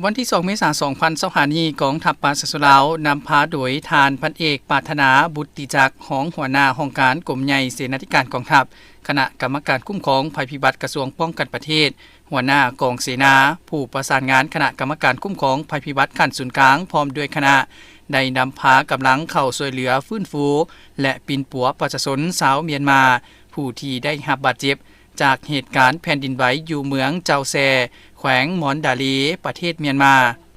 ວັນທີສອງ ເມສາ ສອງພັນຊາວຫ້ານີ້ ກອງທັບປະຊາຊົນລາວ ນຳພາໂດຍທ່ານ ພັນເອກ ປາດຖະໜາ ບຸດຕິຈັກ ຮອງຫົວໜ້າຫ້ອງການກົມໃຫຍ່ເສນາທິການກອງທັບ, ຄະນະກຳມະການຄຸ້ມຄອງໄພພິບັດກະຊວງປ້ອງກັນປະເທດ, ຫົວໜ້າກອງເສນາ, ຜູ້ປະສານງານຄະນະກຳມະການຄຸ້ມຄອງໄພພິບັດຂັ້ນສູນກາງ ພ້ອມດ້ວຍຄະນະ ໄດ້ນຳພາກຳລັງເຂົ້າຊ່ວຍເຫຼືອຟື້ນຟູ ແລະ ປິ່ນປົວປະຊາຊົນຊາວມຽນມາ ຜູ້ທີ່ໄດ້ຮັບບາດເຈັບ ຈາກເຫດການແຜ່ນດິນໄຫວຢູ່ເມືອງເຈົ້າແຊ, ແຂວງມອນດາເລ, ປະເທດມຽນມາ.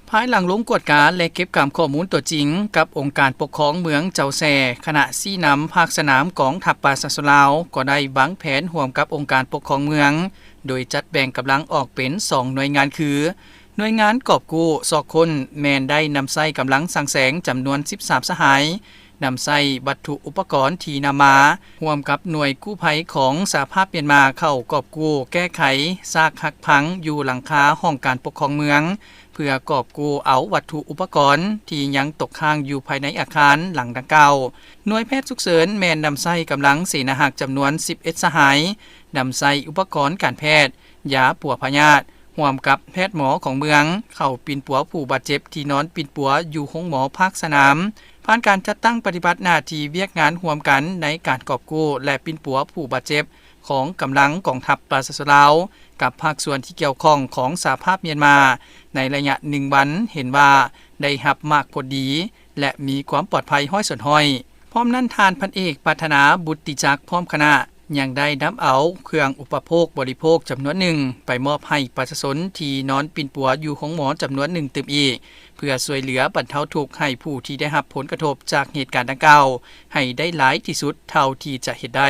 ພາຍຫຼັງລົງກວດກາ ແລະ ເກັບກຳຂໍ້ມູນຕົວຈິງກັບອົງການປົກຄອງເມືອງເຈົ້າແຊ, ຄະນະຊີ້ນຳພາກສະໜາມກອງທັບປະຊາຊົນລາວ ກໍໄດ້ວາງແຜນຮ່ວມກັບອົງການປົກຄອງເມືອງ ໂດຍຈັດແບ່ງກຳລັງອອກເປັນສອງໜ່ວຍງານຄື ໜ່ວຍງານກອບກູ້ຊອກຄົ້ນ ແມ່ນໄດ້ນຳໃຊ້ກຳລັງສ້າງແສງຈຳນວນສິບສາມສະຫາຍ, ນຳໃຊ້ວັດຖຸອຸປະກອນທີ່ນຳມາ ຮ່ວມກັບໜ່ວຍກູ້ໄພຂອງສະຫະພາບມຽນມາ ເຂົ້າກອບກູ້ແກ້ໄຂຊາກຫັກພັງຢູ່ຫຼັງຄາຫ້ອງການປົກຄອງເມືອງ ເພື່ອກອບກູ້ເອົາວັດຖຸອຸປະກອນທີ່ຍັງຕົກຄ້າງຢູ່ພາຍໃນອາຄານຫຼັງດັ່ງກ່າວ. ໜ່ວຍແພດສຸກເສີນແມ່ນນຳໃຊ້ກຳລັງເສນາຮັກຈຳນວນສິບເອັດສະຫາຍ, ນຳໃຊ້ອຸປະກອນການແພດ, ຢາປົວພະຍາດ, ຮ່ວມກັບແພດໝໍຂອງເມືອງ ເຂົ້າປິ່ນປົວຜູ້ບາດເຈັບທີ່ນອນປິ່ນປົວຢູ່ໂຮງໝໍພາກສະໜາມ. ຜ່ານການຈັດຕັ້ງປະຕິບັດໜ້າທີ່ວຽກງານຮ່ວມກັນໃນການກອບກູ້ ແລະ ປິ່ນປົວຜູ້ບາດເຈັບຂອງກຳລັງກອງທັບປະຊາຊົນລາວ ກັບພາກສ່ວນທີ່ກ່ຽວຂ້ອງຂອງສະຫະພາບມຽນມາ ໃນໄລຍະໜຶ່ງວັນ ເຫັນວ່າໄດ້ຮັບໝາກຜົນດີ ແລະ ມີຄວາມປອດໄພຮ້ອຍສ່ວນຮ້ອຍ. ພ້ອມນັ້ນ ທ່ານ ພັນເອກ ປາດຖະໜາ ບຸດຕິຈັກ ພ້ອມຄະນະ ຍັງໄດ້ນຳເອົາເຄື່ອງອຸປະໂພກບໍລິໂພກຈຳນວນໜຶ່ງ ໄປມອບໃຫ້ປະຊາຊົນທີ່ນອນປິ່ນປົວຢູ່ໂຮງໝໍຈຳນວນໜຶ່ງຕື່ມອີກ ເພື່ອຊ່ວຍເຫຼືອບັນເທົາທຸກໃຫ້ຜູ້ທີ່ໄດ້ຮັບຜົນກະທົບຈາກເຫດການດັ່ງກ່າວ ໃຫ້ໄດ້ຫຼາຍທີ່ສຸດເທົ່າທີ່ຈະເຮັດໄດ້.